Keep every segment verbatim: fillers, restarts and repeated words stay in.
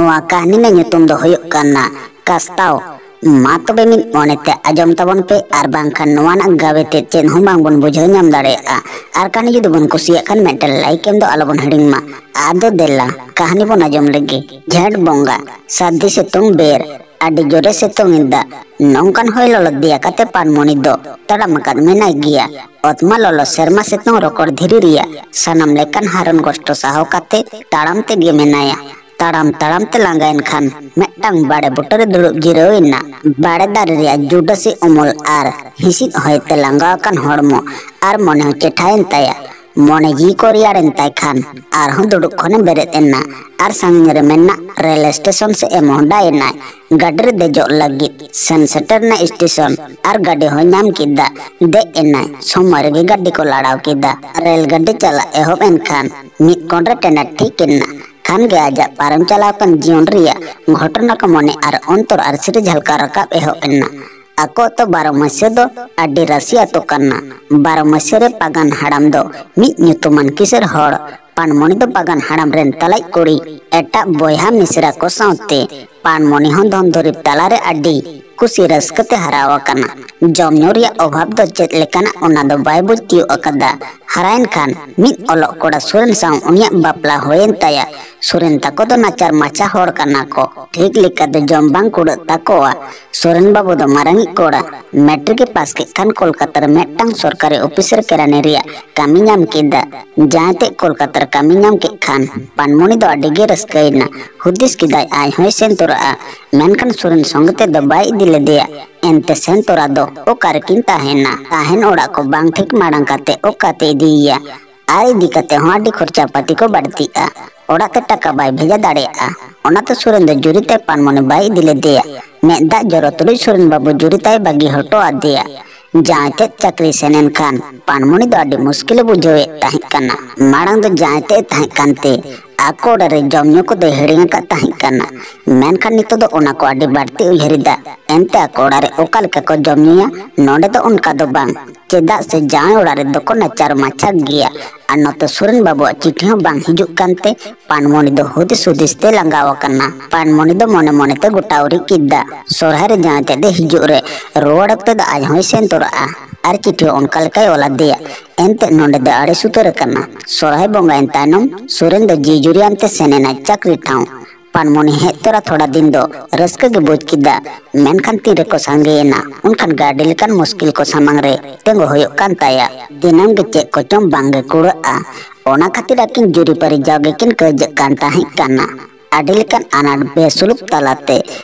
ᱱᱚᱣᱟ ᱠᱟᱹᱦᱱᱤ ᱨᱮᱱᱟᱜ ᱧᱩᱛᱩᱢ ᱫᱚ ᱦᱩᱭᱩᱜ ᱠᱟᱱᱟ ᱠᱟᱥᱛᱟᱣ᱾ ᱢᱟ ᱛᱚᱵᱮ ᱢᱤᱫ ᱢᱚᱱᱮᱛᱮ ᱟᱸᱡᱚᱢ ᱛᱟᱵᱚᱱ ᱯᱮ, ᱟᱨ ᱵᱟᱝᱠᱷᱟᱱ ᱱᱚᱣᱟ ᱨᱮᱱᱟᱜ ᱜᱟᱵᱮ ᱛᱮᱫ ᱪᱮᱫ ᱦᱚᱸ ᱵᱟᱝᱵᱚᱱ ᱵᱩᱡᱷᱟᱹᱣ ᱧᱟᱢ ᱫᱟᱲᱮᱭᱟᱜᱼᱟ᱾ ᱟᱨ ᱠᱟᱹᱦᱱᱤ ᱡᱩᱫᱤ ᱵᱚᱱ ᱠᱩᱥᱤᱭᱟᱜ ᱠᱷᱟᱱ ᱢᱤᱫᱴᱮᱱ ᱞᱟᱭᱤᱠ ᱮᱢ ᱫᱚ ᱟᱞᱚᱵᱚᱱ ᱦᱤᱲᱤᱧ ᱢᱟ᱾ ᱟᱫᱚ ᱫᱮᱞᱟ ᱠᱟᱹᱦᱱᱤ ᱵᱚᱱ ᱟᱸᱡᱚᱢ ᱞᱮᱜᱮ᱾ ᱡᱷᱮᱸᱴ ᱵᱚᱸᱜᱟ, ᱥᱟᱹᱨᱫᱤ ᱥᱤᱛᱩᱝ ᱵᱮᱨ, ᱟᱹᱰᱤ ᱡᱳᱨᱮ ᱥᱤᱛᱩᱝ ᱮᱫᱟ᱾ ᱱᱚᱝᱠᱟᱱ ᱦᱚᱭ ᱞᱚᱞᱚ ᱫᱮᱭᱟ ᱠᱟᱛᱮ ᱯᱟᱱᱢᱚᱱᱤ ᱫᱚ ᱛᱟᱲᱟᱢ ᱟᱠᱟᱫ ᱢᱮᱱᱟᱭ ᱜᱮᱭᱟ᱾ ᱚᱛᱢᱟ ᱞᱚᱞᱚ, ᱥᱮᱨᱢᱟ ᱥᱤᱛᱩᱝ, ᱨᱚᱠᱚᱲ ᱫᱷᱤᱨᱤ ᱨᱮᱭᱟᱜ ᱥᱟᱱᱟᱢ ᱞᱮᱠᱟᱱ ᱦᱟᱨᱚᱱ ᱠᱚᱥᱴᱚ ᱥᱟᱦᱟᱣ ᱠᱟᱛᱮ ᱛᱟᱲᱟᱢ ᱛᱮᱜᱮ ᱢᱮᱱᱟᱭᱟ᱾ ᱛᱟᱲᱟᱢ ᱛᱟᱲᱟᱢ ᱛᱮ ᱞᱟᱸᱜᱟᱭᱮᱱ ᱠᱷᱟᱱ ᱢᱤᱫᱴᱟᱝ ᱵᱟᱲᱮ ᱵᱩᱴᱟᱹᱨᱮ ᱫᱩᱲᱩᱵ ᱡᱤᱨᱟᱹᱣ ᱮᱱᱟ᱾ ᱵᱟᱲᱮ ᱫᱟᱨᱮ ᱨᱮᱭᱟᱜ ᱡᱩᱰᱟᱹᱥᱤ ᱩᱢᱩᱞ ᱟᱨ ᱦᱤᱸᱥᱤᱫ ᱦᱚᱭ ᱛᱮ ᱞᱟᱸᱜᱟᱣ ᱟᱠᱟᱱ ᱦᱚᱲᱢᱚ ᱟᱨ ᱢᱚᱱᱮ ᱦᱚᱸ ᱪᱮᱴᱷᱟᱭᱮᱱ ᱛᱟᱭᱟ᱾ ᱢᱚᱱᱮ ᱡᱤᱣᱤ ᱠᱚ ᱨᱮᱭᱟᱲᱮᱱ ᱛᱟᱭ ᱠᱷᱟᱱ ᱟᱨᱦᱚᱸ ᱫᱩᱲᱩᱵ ᱠᱷᱚᱱᱮ ᱵᱮᱨᱮᱫ ᱮᱱᱟ ᱟᱨ ᱥᱟᱺᱜᱤᱧ ᱨᱮ ᱢᱮᱱᱟᱜ ᱨᱮᱞ ᱥᱴᱮᱥᱚᱱ ᱥᱮᱫ ᱮ ᱢᱚᱦᱰᱟᱭᱮᱱᱟᱭ᱾ ᱜᱟᱹᱰᱤ ᱨᱮ ᱫᱮᱡᱚᱜ ᱞᱟᱹᱜᱤᱫ ᱥᱮᱱ ᱥᱮᱴᱮᱨ ᱮᱱᱟ ᱥᱴᱮᱥᱚᱱ ᱟᱨ ᱜᱟᱹᱰᱤ ᱦᱚᱸ ᱧᱟᱢ ᱠᱮᱫᱟ᱾ ᱫᱮᱡ ᱮᱱᱟᱭ᱾ ᱥᱚᱢᱚᱭ ᱨᱮᱜᱮ ᱜᱟᱹᱰᱤ ᱠᱚ ᱞᱟᱲᱟᱣ ᱠᱮᱫᱟ᱾ ᱨᱮᱞ ᱜᱟᱹᱰᱤ ᱪᱟᱞᱟᱜ ᱮᱦᱚᱵ ᱮᱱ ᱠᱷᱟᱱ ᱢᱤᱫ ᱠᱚᱬ ᱨᱮ ᱴᱮᱱᱮᱴ ᱴᱷᱤᱠ ᱮᱱᱟ᱾ ᱠᱷᱟᱱ ᱜᱮ ᱟᱡᱟᱜ ᱯᱟᱨᱚᱢ ᱪᱟᱞᱟᱣ ᱟᱠᱟᱱ ᱡᱤᱭᱚᱱ ᱨᱮᱭᱟᱜ ᱜᱷᱚᱴᱚᱱᱟ ᱠᱚ ᱢᱚᱱᱮ ᱟᱨ ᱚᱱᱛᱚᱨ ᱟᱨᱥᱤ ᱨᱮ ᱡᱷᱟᱞᱠᱟᱣ ᱨᱟᱠᱟᱵ ᱮᱦᱚᱵ ᱮᱱᱟ᱾ ᱟᱠᱚ ᱟᱹᱛᱩ ᱵᱟᱨᱚ ᱢᱟᱹᱥᱭᱟᱹ ᱫᱚ ᱟᱹᱰᱤ ᱨᱟᱹᱥᱤ ᱟᱹᱛᱩ ᱠᱟᱱᱟ᱾ ᱵᱟᱨᱚ ᱢᱟᱹᱥᱭᱟᱹ ᱨᱮ ᱯᱟᱜᱟᱱ ᱦᱟᱲᱟᱢ ᱫᱚ ᱢᱤᱫ ᱧᱩᱛᱩᱢᱟᱱ ᱠᱤᱥᱟᱹᱬ ᱦᱚᱲ, ᱯᱟᱱᱢᱚᱱᱤ ᱫᱚ ᱯᱟᱜᱟᱱ ᱦᱟᱲᱟᱢ ᱨᱮᱱ ᱛᱟᱞᱟᱭᱤᱡ ᱠᱩᱲᱤ, ᱮᱴᱟᱜ ᱵᱚᱭᱦᱟ ᱢᱤᱥᱨᱟ ᱠᱚ ᱥᱟᱶᱛᱮ ᱯᱟᱱᱢᱚᱱᱤ ᱦᱚᱸ ᱫᱷᱚᱱ ᱫᱩᱨᱤᱵ ᱛᱟᱞᱟᱨᱮ ᱟᱹᱰᱤ ᱠᱩᱥᱤ ᱨᱟᱹᱥᱠᱟᱹ ᱛᱮ ᱦᱟᱨᱟᱣ ᱟᱠᱟᱱᱟ᱾ ᱡᱚᱢ ᱧᱩ ᱨᱮᱭᱟᱜ ᱚᱵᱷᱟᱵ ᱫᱚ ᱪᱮᱫ ᱞᱮᱠᱟᱱᱟ ᱚᱱᱟ ᱫᱚ ᱵᱟᱭ ᱵᱩᱡᱽ ᱛᱤᱭᱳᱜ ᱟᱠᱟᱫᱟ᱾ ᱦᱟᱨᱟᱭᱮᱱ ᱠᱷᱟᱱ ᱢᱤᱫ ᱚᱞᱚᱜ ᱠᱚᱲᱟ ᱥᱩᱨᱮᱱ ᱥᱟᱶ ᱩᱱᱤᱭᱟᱜ ᱵᱟᱯᱞᱟ ᱦᱩᱭᱮᱱ ᱛᱟᱭᱟ᱾ ᱥᱩᱨᱮᱱ ᱛᱟᱠᱚ ᱫᱚ ᱱᱟᱪᱟᱨ ᱢᱟᱪᱷᱟ ᱦᱚᱲ ᱠᱟᱱᱟ ᱠᱚ᱾ ᱴᱷᱤᱠ ᱞᱮᱠᱟ ᱫᱚ ᱡᱚᱢ ᱵᱟᱝ ᱠᱩᱲᱟᱹᱜ ᱛᱟᱠᱚᱣᱟ᱾ ᱥᱩᱨᱮᱱ ᱵᱟᱹᱵᱩ ᱫᱚ ᱢᱟᱨᱟᱝᱤᱡ ᱠᱚᱲᱟ᱾ ᱢᱮᱴᱨᱤᱠ ᱮ ᱯᱟᱥ ᱠᱮᱫ ᱠᱷᱟᱱ ᱠᱳᱞᱠᱟᱛᱟ ᱨᱮ ᱢᱤᱫᱴᱟᱝ ᱥᱚᱨᱠᱟᱨᱤ ᱚᱯᱷᱤᱥ ᱨᱮ ᱠᱮᱨᱟᱱᱤ ᱨᱮᱭᱟᱜ ᱠᱟᱹᱢᱤ ᱧᱟᱢ ᱠᱮᱫᱟ᱾ ᱡᱟᱦᱟᱸᱭ ᱛᱮ ᱠᱳᱞᱠᱟᱛᱟ ᱨᱮ ᱠᱟᱹᱢᱤ ᱧᱟᱢ ᱠᱮᱫ ᱠᱷᱟᱱ ᱯᱟᱱᱢᱚᱱᱤ ᱫᱚ ᱟᱹᱰᱤ ᱜᱮ ᱨᱟᱹᱥᱠᱟᱹᱭᱮᱱᱟ᱾ ᱦᱩᱫᱤᱥ ᱠᱮᱫᱟᱭ ᱟᱡ ᱦᱚᱸᱭ ᱥᱮᱱ ᱛᱚᱨᱟᱜᱼᱟ᱾ ᱢᱮᱱᱠᱷᱟᱱ ᱥᱩᱨᱮᱱ ᱥᱚᱸᱜᱮ ᱛᱮᱫᱚ ᱵᱟᱭ ᱤᱫᱤ ᱞᱮᱫᱮᱭᱟ᱾ ᱮᱱᱛᱮ ᱥᱮᱱ ᱛᱚᱨᱟ ᱫᱚ ᱚᱠᱟ ᱨᱮᱠᱤᱱ ᱛᱟᱦᱮᱱᱟ? ᱛᱟᱦᱮᱱ ᱚᱲᱟᱜ ᱠᱚ ᱵᱟᱝ ᱴᱷᱤᱠ ᱢᱟᱲᱟᱝ ᱠᱟᱛᱮ ᱚᱠᱟᱛᱮ ᱤᱫᱤᱭᱮᱭᱟ? ᱟᱨ ᱤᱫᱤ ᱠᱟᱛᱮ ᱦᱚᱸ ᱟᱹᱰᱤ ᱠᱷᱚᱨᱪᱟ ᱯᱟᱹᱛᱤ ᱠᱚ ᱵᱟᱹᱲᱛᱤᱜᱼᱟ᱾ ᱚᱲᱟᱜ ᱛᱮ ᱴᱟᱠᱟ ᱵᱟᱭ ᱵᱷᱮᱡᱟ ᱫᱟᱲᱮᱭᱟᱜᱼᱟ᱾ ᱚᱱᱟᱛᱮ ᱥᱩᱨᱮᱱ ᱫᱚ ᱡᱩᱨᱤ ᱛᱮ ᱯᱟᱱᱢᱚᱱᱤ ᱵᱟᱭ ᱤᱫᱤ ᱞᱮᱫᱮᱭᱟ᱾ ᱢᱮᱫ ᱫᱟᱜ ᱡᱚᱨᱚ ᱛᱩᱞᱩᱡ ᱥᱩᱨᱮᱱ ᱵᱟᱹᱵᱩ ᱡᱩᱨᱤ ᱛᱟᱭ ᱵᱟᱹᱜᱤ ᱦᱚᱴᱚ ᱟᱫᱮᱭᱟ᱾ ᱡᱟᱶᱟᱭ ᱛᱮᱫ ᱪᱟᱹᱠᱨᱤ ᱥᱮᱱ ᱮᱱ ᱠᱷᱟᱱ ᱯᱟᱱᱢᱚᱱᱤ ᱫᱚ ᱟᱹᱰᱤ ᱢᱩᱥᱠᱤᱞᱮ ᱵᱩᱡᱷᱟᱹᱣᱮᱫ ᱛᱟᱦᱮᱸ ᱠᱟᱱᱟ᱾ ᱢᱟᱲᱟᱝ ᱫᱚ ᱡᱟᱶᱟᱭ ᱛᱮᱫ ᱮ ᱛᱟᱦᱮᱸ ᱠᱟᱱᱛᱮ ᱟᱠᱚ ᱚᱲᱟᱜ ᱨᱮ ᱡᱚᱢ ᱧᱩ ᱠᱚᱫᱚᱭ ᱦᱤᱲᱤᱧ ᱟᱠᱟᱫ ᱛᱟᱦᱮᱸ ᱠᱟᱱᱟ᱾ ᱢᱮᱱᱠᱷᱟᱱ ᱱᱤᱛᱚᱜ ᱫᱚ ᱚᱱᱟ ᱠᱚ ᱟᱹᱰᱤ ᱵᱟᱹᱲᱛᱤ ᱩᱭᱦᱟᱹᱨ ᱮᱫᱟ᱾ ᱮᱱᱛᱮ ᱟᱠᱚ ᱚᱲᱟᱜ ᱨᱮ ᱚᱠᱟ ᱞᱮᱠᱟ ᱠᱚ ᱡᱚᱢ ᱧᱩᱭᱟ, ᱱᱚᱰᱮ ᱫᱚ ᱚᱱᱠᱟ ᱫᱚ ᱵᱟᱝ᱾ ᱪᱮᱫᱟᱜ ᱥᱮ ᱡᱟᱶᱟᱭ ᱚᱲᱟᱜ ᱨᱮᱫᱚ ᱠᱚ ᱱᱟᱪᱟᱨ ᱢᱟᱪᱷᱟ ᱜᱮᱭᱟ᱾ ᱟᱨ ᱱᱚᱛᱮ ᱥᱩᱨᱮᱱ ᱵᱟᱹᱵᱩᱣᱟᱜ ᱪᱤᱴᱷᱤ ᱦᱚᱸ ᱵᱟᱝ ᱦᱤᱡᱩᱜ ᱠᱟᱱᱛᱮ ᱯᱟᱱᱢᱚᱱᱤ ᱫᱚ ᱦᱩᱫᱤᱥ ᱦᱩᱫᱤᱥ ᱛᱮ ᱞᱟᱸᱜᱟᱣ ᱟᱠᱟᱱᱟ᱾ ᱯᱟᱱᱢᱚᱱᱤ ᱫᱚ ᱢᱚᱱᱮ ᱢᱚᱱᱮ ᱛᱮ ᱜᱚᱴᱟ ᱩᱨᱤᱡ ᱠᱮᱫᱟ᱾ ᱥᱚᱨᱦᱟᱭ ᱨᱮ ᱡᱟᱶᱟᱭ ᱛᱮᱫ ᱮ ᱦᱤᱡᱩᱜ ᱨᱮ, ᱨᱩᱣᱟᱹᱲ ᱚᱠᱛᱮ ᱫᱚ ᱟᱡ ᱦᱚᱸᱭ ᱥᱮᱱ ᱛᱚᱨᱟᱜᱼᱟ᱾ ᱟᱨ ᱪᱤᱴᱷᱤ ᱦᱚᱸ ᱚᱱᱠᱟ ᱞᱮᱠᱟᱭ ᱚᱞ ᱟᱫᱮᱭᱟ᱾ ᱮᱱᱛᱮ ᱱᱚᱰᱮ ᱫᱚ ᱟᱹᱲᱤᱥ ᱩᱛᱟᱹᱨ ᱟᱠᱟᱱᱟ᱾ ᱥᱚᱨᱦᱟᱭ ᱵᱚᱸᱜᱟᱭᱮᱱ ᱛᱟᱭᱱᱚᱢ ᱥᱩᱨᱮᱱ ᱫᱚ ᱡᱤ ᱡᱩᱨᱤ ᱟᱱᱛᱮ ᱥᱮᱱ ᱮᱱᱟᱭ ᱪᱟᱹᱠᱨᱤ ᱴᱷᱟᱶ᱾ ᱯᱟᱱᱢᱚᱱᱤ ᱦᱮᱡ ᱛᱚᱨᱟ ᱛᱷᱚᱲᱟ ᱫᱤᱱ ᱫᱚ ᱨᱟᱹᱥᱠᱟᱹ ᱜᱮ ᱵᱩᱡᱽ ᱠᱮᱫᱟ᱾ ᱢᱮᱱᱠᱷᱟᱱ ᱛᱤᱱ ᱨᱮᱠᱚ ᱥᱟᱸᱜᱮᱭᱮᱱᱟ, ᱩᱱᱠᱷᱟᱱ ᱜᱮ ᱟᱹᱰᱤ ᱞᱮᱠᱟᱱ ᱢᱩᱥᱠᱤᱞ ᱠᱚ ᱥᱟᱢᱟᱝ ᱨᱮ ᱛᱤᱸᱜᱩ ᱦᱩᱭᱩᱜ ᱠᱟᱱ ᱛᱟᱭᱟ᱾ ᱫᱤᱱᱟᱹᱢ ᱜᱮ ᱪᱮᱫ ᱠᱚᱪᱚᱝ ᱵᱟᱝ ᱜᱮ ᱠᱩᱲᱟᱹᱜᱼᱟ᱾ ᱚᱱᱟ ᱠᱷᱟᱹᱛᱤᱨ ᱟᱹᱠᱤᱱ ᱡᱩᱨᱤᱯᱟᱹᱨᱤ ᱡᱟᱣ ᱜᱮᱠᱤᱱ ᱠᱟᱹᱭᱡᱟᱹᱜ ᱠᱟᱱ ᱛᱟᱦᱮᱸ ᱠᱟᱱᱟ᱾ ᱟᱹᱰᱤ ᱞᱮᱠᱟᱱ ᱟᱱᱟᱴ ᱵᱮᱥᱩᱞᱩᱠ ᱛᱟᱞᱟᱛᱮ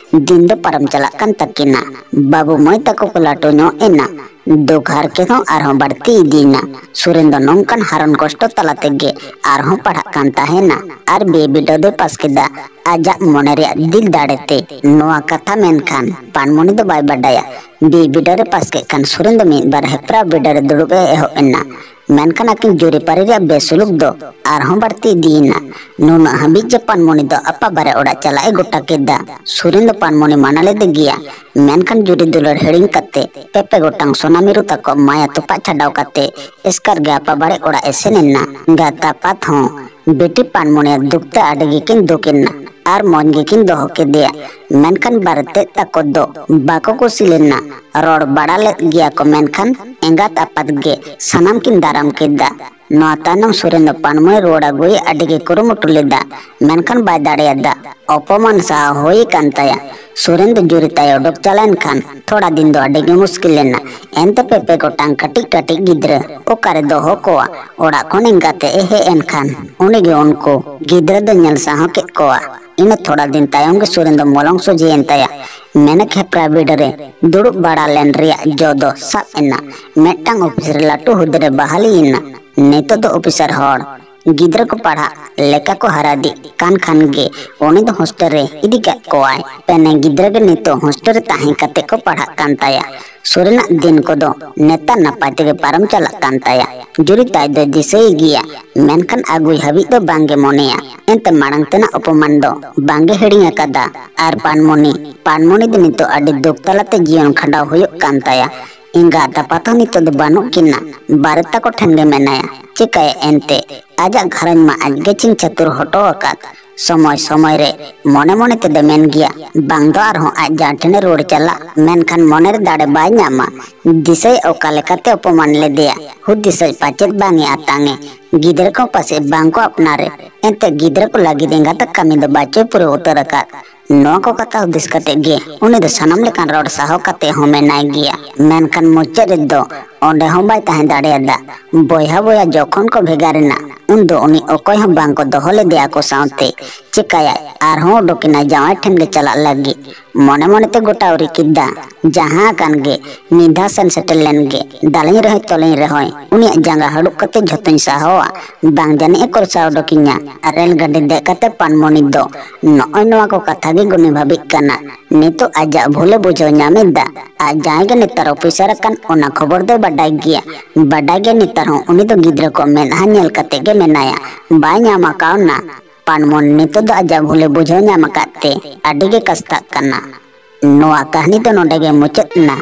ᱫᱤᱱ ᱫᱚ ᱯᱟᱨᱚᱢ ᱪᱟᱞᱟᱜ ᱠᱟᱱ ᱛᱟᱹᱠᱤᱱᱟ᱾ ᱵᱟᱹᱵᱩ ᱢᱟᱹᱭ ᱛᱟᱠᱚ ᱠᱚ ᱞᱟᱹᱴᱩ ᱧᱚᱜ ᱮᱱᱟ᱾ ᱫᱩᱠ ᱦᱟᱨᱠᱮᱛ ᱦᱚᱸ ᱟᱨᱦᱚᱸ ᱵᱟᱹᱲᱛᱤ ᱤᱫᱤᱭᱮᱱᱟ᱾ ᱥᱩᱨᱮᱱ ᱫᱚ ᱱᱚᱝᱠᱟᱱ ᱦᱟᱨᱚᱱ ᱠᱚᱥᱴᱚ ᱛᱟᱞᱟ ᱛᱮᱜᱮ ᱟᱨᱦᱚᱸ ᱯᱟᱲᱦᱟᱜ ᱠᱟᱱ ᱛᱟᱦᱮᱱᱟ ᱟᱨ ᱵᱤ ᱮ ᱵᱤᱰᱟᱹᱣ ᱫᱚᱭ ᱯᱟᱥ ᱠᱮᱫᱟ᱾ ᱟᱡᱟᱜ ᱢᱚᱱᱮ ᱨᱮᱭᱟᱜ ᱫᱤᱞ ᱫᱟᱲᱮᱛᱮ᱾ ᱱᱚᱣᱟ ᱠᱟᱛᱷᱟ ᱢᱮᱱᱠᱷᱟᱱ ᱯᱟᱱᱢᱚᱱᱤ ᱫᱚ ᱵᱟᱭ ᱵᱟᱰᱟᱭᱟ᱾ ᱵᱤ ᱮ ᱵᱤᱰᱟᱹᱣ ᱨᱮ ᱯᱟᱥ ᱠᱮᱫ ᱠᱷᱟᱱ ᱥᱩᱨᱮᱱ ᱫᱚ ᱢᱤᱫ ᱵᱟᱨ ᱦᱮᱯᱨᱟᱣ ᱵᱤᱰᱟᱹᱣ ᱨᱮ ᱫᱩᱲᱩᱵ ᱮ ᱮᱦᱚᱵ ᱮᱱᱟ᱾ ᱢᱮᱱᱠᱷᱟᱱ ᱟᱹᱠᱤᱱ ᱡᱩᱨᱤᱯᱟᱹᱨᱤ ᱨᱮᱭᱟᱜ ᱵᱮᱥᱩᱞᱩᱠ ᱫᱚ ᱟᱨᱦᱚᱸ ᱵᱟᱹᱲᱛᱤ ᱤᱫᱤᱭᱮᱱᱟ᱾ ᱱᱩᱱᱟᱹᱜ ᱦᱟᱹᱵᱤᱡ ᱡᱮ ᱯᱟᱱᱢᱚᱱᱤ ᱫᱚ ᱟᱯᱟ ᱵᱟᱨᱮ ᱚᱲᱟᱜ ᱪᱟᱞᱟᱜ ᱮ ᱜᱚᱴᱟ ᱠᱮᱫᱟ᱾ ᱥᱩᱨᱮᱱ ᱫᱚ ᱯᱟᱱᱢᱚᱱᱤ ᱢᱟᱱᱟ ᱞᱮᱫᱮ ᱜᱮᱭᱟ᱾ ᱢᱮᱱᱠᱷᱟᱱ ᱡᱩᱨᱤ ᱫᱩᱞᱟᱹᱲ ᱦᱤᱲᱤᱧ ᱠᱟᱛᱮ, ᱯᱮᱯᱮ ᱜᱚᱴᱟᱝ ᱥᱚᱱᱟ ᱢᱤᱨᱩ ᱛᱟᱠᱚ ᱢᱟᱭᱟ ᱛᱚᱯᱟᱜ ᱪᱷᱟᱰᱟᱣ ᱠᱟᱛᱮ, ᱮᱥᱠᱟᱨ ᱜᱮ ᱟᱯᱟ ᱵᱟᱲᱮ ᱚᱲᱟᱜ ᱮ ᱥᱮᱱ ᱮᱱᱟ᱾ ᱜᱟᱛᱟ ᱯᱟᱛ ᱦᱚᱸ ᱵᱤᱴᱤ ᱯᱟᱱᱢᱚᱱᱤᱭᱟᱜ ᱫᱩᱠ ᱛᱮ ᱟᱹᱰᱤ ᱜᱮᱠᱤᱱ ᱫᱩᱠ ᱮᱱᱟ ᱟᱨ ᱢᱚᱡᱽ ᱜᱮᱠᱤᱱ ᱫᱚᱦᱚ ᱠᱮᱫᱮᱭᱟ᱾ ᱢᱮᱱᱠᱷᱟᱱ ᱵᱟᱨᱮ ᱛᱮᱫ ᱛᱟᱠᱚ ᱫᱚ ᱵᱟᱠᱚ ᱠᱩᱥᱤ ᱞᱮᱱᱟ᱾ ᱨᱚᱲ ᱵᱟᱲᱟ ᱞᱮᱫ ᱜᱮᱭᱟ ᱠᱚ, ᱢᱮᱱᱠᱷᱟᱱ ᱮᱸᱜᱟᱛ ᱟᱯᱟᱛ ᱜᱮ ᱥᱟᱱᱟᱢ ᱠᱤᱱ ᱫᱟᱨᱟᱢ ᱠᱮᱫᱟ᱾ ᱱᱚᱣᱟ ᱛᱟᱭᱱᱚᱢ ᱥᱩᱨᱮᱱ ᱫᱚ ᱯᱟᱱᱢᱚᱭ ᱨᱩᱣᱟᱹᱲ ᱟᱹᱜᱩᱭᱮ ᱟᱹᱰᱤ ᱜᱮ ᱠᱩᱨᱩᱢᱩᱴᱩ ᱞᱮᱫᱟ, ᱢᱮᱱᱠᱷᱟᱱ ᱵᱟᱭ ᱫᱟᱲᱮᱭᱟᱫᱟ᱾ ᱚᱯᱚᱢᱟᱱ ᱥᱟᱦᱟᱣ ᱦᱩᱭ ᱟᱠᱟᱱ ᱛᱟᱭᱟ᱾ ᱥᱩᱨᱮᱱ ᱫᱚ ᱡᱩᱨᱤ ᱛᱟᱭ ᱚᱰᱚᱠ ᱪᱟᱞᱟᱣᱮᱱ ᱠᱷᱟᱱ ᱛᱷᱚᱲᱟ ᱫᱤᱱ ᱫᱚ ᱟᱹᱰᱤ ᱜᱮ ᱢᱩᱥᱠᱤᱞ ᱮᱱᱟ᱾ ᱮᱱᱛᱮ ᱯᱮᱯᱮ ᱜᱚᱴᱟᱝ ᱠᱟᱹᱴᱤᱡ ᱠᱟᱹᱴᱤᱡ ᱜᱤᱫᱽᱨᱟᱹ ᱚᱠᱟᱨᱮ ᱫᱚᱦᱚ ᱠᱚᱣᱟ? ᱚᱲᱟᱜ ᱠᱷᱚᱱ ᱮᱸᱜᱟᱛᱮ ᱮ ᱦᱮᱡ ᱮᱱ ᱠᱷᱟᱱ ᱩᱱᱤ ᱜᱮ ᱩᱱᱠᱩ ᱜᱤᱫᱽᱨᱟᱹ ᱫᱚ ᱧᱮᱞ ᱥᱟᱦᱚ ᱠᱮᱫ ᱠᱚᱣᱟ᱾ ᱤᱱᱟᱹ ᱛᱷᱚᱲᱟ ᱫᱤᱱ ᱛᱟᱭᱚᱢ ᱜᱮ ᱥᱩᱨᱮᱱ ᱫᱚ ᱢᱚᱞᱚᱝ ᱥᱚᱡᱷᱮᱭᱮᱱ ᱛᱟᱭᱟ᱾ ᱢᱮᱱᱮᱠ ᱦᱮᱯᱨᱟᱣ ᱵᱤᱰᱟᱹ ᱨᱮ ᱫᱩᱲᱩᱵ ᱵᱟᱲᱟ ᱞᱮᱱ ᱨᱮᱭᱟᱜ ᱡᱚ ᱫᱚ ᱥᱟᱵ ᱮᱱᱟ᱾ ᱢᱤᱫᱴᱟᱝ ᱚᱯᱷᱤᱥ ᱨᱮ ᱞᱟᱹᱴᱩ ᱦᱩᱫᱟᱹ ᱨᱮ ᱵᱟᱦᱟᱞᱤ ᱮᱱᱟ᱾ ᱱᱤᱛᱚᱜ ᱫᱚ ᱚᱯᱷᱤᱥᱟᱨ ᱦᱚᱲ ᱜᱤᱫᱽᱨᱟᱹ ᱠᱚ ᱯᱟᱲᱦᱟᱜ ᱞᱮᱠᱟ ᱠᱚ ᱦᱟᱨᱟ ᱤᱫᱤᱜ ᱠᱟᱱ ᱠᱷᱟᱱ ᱜᱮ ᱩᱱᱤ ᱫᱚ ᱦᱳᱥᱴᱮᱞ ᱨᱮ ᱤᱫᱤ ᱠᱟᱜ ᱠᱚᱣᱟᱭ᱾ ᱯᱮᱱᱮ ᱜᱤᱫᱽᱨᱟᱹ ᱜᱮ ᱱᱤᱛᱚᱜ ᱦᱳᱥᱴᱮᱞ ᱨᱮ ᱛᱟᱦᱮᱸ ᱠᱟᱛᱮ ᱠᱚ ᱯᱟᱲᱦᱟᱜ ᱠᱟᱱ ᱛᱟᱭᱟ᱾ ᱥᱩᱨ ᱨᱮᱱᱟᱜ ᱫᱤᱱ ᱠᱚᱫᱚ ᱱᱮᱛᱟᱨ ᱱᱟᱯᱟᱭ ᱛᱮᱜᱮ ᱯᱟᱨᱚᱢ ᱪᱟᱞᱟᱜ ᱠᱟᱱ ᱛᱟᱭᱟ᱾ ᱡᱩᱨᱤ ᱛᱟᱭ ᱫᱚᱭ ᱫᱤᱥᱟᱹᱭ ᱜᱮᱭᱟ, ᱢᱮᱱᱠᱷᱟᱱ ᱟᱹᱜᱩᱭ ᱦᱟᱹᱵᱤᱡ ᱫᱚ ᱵᱟᱝᱜᱮ ᱢᱚᱱᱮᱭᱟ᱾ ᱮᱱᱛᱮ ᱢᱟᱲᱟᱝ ᱛᱮᱱᱟᱜ ᱚᱯᱚᱢᱟᱱ ᱫᱚ ᱵᱟᱝᱜᱮ ᱦᱤᱲᱤᱧ ᱟᱠᱟᱫᱟ᱾ ᱟᱨ ᱯᱟᱱᱢᱚᱱᱤ, ᱯᱟᱱᱢᱚᱱᱤ ᱫᱚ ᱱᱤᱛᱚᱜ ᱟᱹᱰᱤ ᱫᱩᱠ ᱛᱟᱞᱟᱛᱮ ᱡᱤᱭᱚᱱ ᱠᱷᱟᱸᱰᱟᱣ ᱦᱩᱭᱩᱜ ᱠᱟᱱ ᱛᱟᱭᱟ᱾ ᱮᱸᱜᱟᱛ ᱟᱯᱟᱛ ᱦᱚᱸ ᱱᱤᱛᱚᱜ ᱫᱚ ᱵᱟᱹᱱᱩᱜ ᱠᱤᱱᱟ, ᱵᱟᱨᱮ ᱛᱟᱠᱚ ᱴᱷᱮᱱ ᱜᱮ ᱢᱮᱱᱟᱭᱟ᱾ ᱪᱤᱠᱟᱹᱭᱟ ᱮᱱᱛᱮ, ᱟᱡᱟᱜ ᱜᱷᱟᱨᱚᱸᱡᱽ ᱢᱟ ᱟᱡ ᱜᱮ ᱪᱤᱱ ᱪᱟᱹᱛᱩᱨ ᱦᱚᱴᱚ ᱟᱠᱟᱫ᱾ ᱥᱚᱢᱚᱭ ᱥᱚᱢᱚᱭ ᱨᱮ ᱢᱚᱱᱮ ᱢᱚᱱᱮ ᱛᱮᱫᱚ ᱢᱮᱱ ᱜᱮᱭᱟ, ᱵᱟᱝ ᱫᱚ ᱟᱨᱦᱚᱸ ᱟᱡ ᱡᱟᱦᱟᱸ ᱴᱷᱮᱱᱮ ᱨᱩᱣᱟᱹᱲ ᱪᱟᱞᱟᱜ, ᱢᱮᱱᱠᱷᱟᱱ ᱢᱚᱱᱮ ᱨᱮ ᱫᱟᱲᱮ ᱵᱟᱭ ᱧᱟᱢᱟ᱾ ᱫᱤᱥᱟᱹᱭ ᱚᱠᱟ ᱞᱮᱠᱟᱛᱮ ᱚᱯᱚᱢᱟᱱ ᱞᱮᱫᱮᱭᱟ, ᱦᱩᱫᱤᱥᱟᱹᱭ ᱯᱟᱪᱮᱫ ᱵᱟᱝ ᱮ ᱟᱛᱟᱝ ᱮ᱾ ᱜᱤᱫᱽᱨᱟᱹ ᱠᱚ ᱯᱟᱥᱮᱡ ᱵᱟᱝ ᱠᱚ ᱟᱯᱱᱟᱨᱮ, ᱮᱱᱛᱮ ᱜᱤᱫᱽᱨᱟᱹ ᱠᱚ ᱞᱟᱹᱜᱤᱫ ᱮᱸᱜᱟᱛ ᱠᱟᱹᱢᱤ ᱫᱚ ᱵᱟᱪᱚᱭ ᱯᱩᱨᱟᱹᱣ ᱩᱛᱟᱹᱨ ᱟᱠᱟᱫ᱾ ᱱᱚᱣᱟ ᱠᱚ ᱠᱟᱛᱷᱟ ᱦᱩᱫᱤᱥ ᱠᱟᱛᱮ ᱜᱮ ᱩᱱᱤ ᱫᱚ ᱥᱟᱱᱟᱢ ᱞᱮᱠᱟᱱ ᱨᱚᱲ ᱥᱟᱦᱟᱣ ᱠᱟᱛᱮ ᱦᱚᱸ ᱢᱮᱱᱟᱭ ᱜᱮᱭᱟ, ᱢᱮᱱᱠᱷᱟᱱ ᱢᱩᱪᱟᱹᱫ ᱨᱮᱫᱚ ᱚᱸᱰᱮ ᱦᱚᱸ ᱵᱟᱭ ᱛᱟᱦᱮᱸ ᱫᱟᱲᱮᱭᱟᱫᱟ᱾ ᱵᱚᱭᱦᱟ ᱵᱚᱭᱦᱟ ᱡᱚᱠᱷᱚᱱ ᱠᱚ ᱵᱷᱮᱜᱟᱨ ᱮᱱᱟ, ᱩᱱᱫᱚ ᱩᱱᱤ ᱚᱠᱚᱭ ᱦᱚᱸ ᱵᱟᱝ ᱠᱚ ᱫᱚᱦᱚ ᱞᱮᱫᱮᱭᱟ ᱟᱠᱚ ᱥᱟᱶᱛᱮ᱾ ᱪᱤᱠᱟᱭᱟᱭ, ᱟᱨᱦᱚᱸ ᱩᱰᱩᱠ ᱮᱱᱟᱭ ᱡᱟᱶᱟᱭ ᱴᱷᱮᱱ ᱜᱮ ᱪᱟᱞᱟᱜ ᱞᱟᱹᱜᱤᱫ᱾ ᱢᱚᱱᱮ ᱢᱚᱱᱮᱛᱮ ᱜᱚᱴᱟ ᱩᱨᱤᱡ ᱠᱮᱫᱟ, ᱡᱟᱦᱟᱸ ᱟᱠᱟᱱ ᱜᱮ ᱢᱤᱫ ᱫᱷᱟᱣ ᱥᱮᱱ ᱥᱮᱴᱮᱨ ᱞᱮᱱ ᱜᱮ, ᱫᱟᱞᱮᱧ ᱨᱮᱦᱚᱸᱭ ᱛᱚᱞᱮᱧ ᱨᱮᱦᱚᱸᱭ, ᱩᱱᱤᱭᱟᱜ ᱡᱟᱸᱜᱟ ᱦᱟᱹᱲᱩᱵ ᱠᱟᱛᱮ ᱡᱷᱚᱛᱚᱧ ᱥᱟᱦᱟᱣᱟ᱾ ᱵᱟᱝ ᱡᱟᱹᱱᱤᱡ ᱮ ᱠᱚᱨᱥᱟ ᱩᱰᱩᱠᱤᱧᱟ᱾ ᱨᱮᱞ ᱜᱟᱹᱰᱤ ᱫᱮᱡ ᱠᱟᱛᱮ ᱯᱟᱱᱢᱚᱱᱤ ᱫᱚ ᱱᱚᱜᱼᱚᱭ ᱱᱚᱣᱟ ᱠᱚ ᱠᱟᱛᱷᱟ ᱜᱮ ᱜᱩᱱᱤ ᱵᱷᱟᱵᱤᱜ ᱠᱟᱱᱟ᱾ ᱱᱤᱛᱚᱜ ᱟᱡᱟᱜ ᱵᱷᱩᱞᱮ ᱵᱩᱡᱷᱟᱹᱣ ᱧᱟᱢ ᱮᱫᱟ᱾ ᱟᱡ ᱡᱟᱦᱟᱸᱭ ᱜᱮ ᱱᱮᱛᱟᱨ ᱚᱯᱷᱤᱥᱟᱨ ᱟᱠᱟᱱ, ᱚᱱᱟ ᱠᱷᱚᱵᱚᱨ ᱫᱚᱭ ᱵᱟᱰᱟᱭ ᱜᱮᱭᱟ᱾ ᱵᱟᱰᱟᱭ ᱜᱮ ᱱᱮᱛᱟᱨ ᱦᱚᱸ ᱩᱱᱤ ᱫᱚ ᱜᱤᱫᱽᱨᱟᱹ ᱠᱚ ᱢᱮᱫᱦᱟ ᱧᱮᱞ ᱠᱟᱛᱮ ᱜᱮ ᱢᱮᱱᱟᱭᱟ᱾ ᱵᱟᱭ ᱧᱟᱢ ᱟᱠᱟᱣᱱᱟ᱾ ᱯᱟᱱᱢᱚᱱᱤ ᱱᱤᱛᱚᱜ ᱫᱚ ᱟᱡᱟᱜ ᱵᱷᱩᱞᱮ ᱵᱩᱡᱷᱟᱹᱣ ᱧᱟᱢ ᱟᱠᱟᱫ ᱛᱮ ᱟᱹᱰᱤ ᱜᱮ ᱠᱟᱥᱛᱟᱜ ᱠᱟᱱᱟ᱾ ᱱᱚᱣᱟ ᱠᱟᱹᱦᱱᱤ ᱫᱚ ᱱᱚᱰᱮ ᱜᱮ ᱢᱩᱪᱟᱹᱫ ᱮᱱᱟ᱾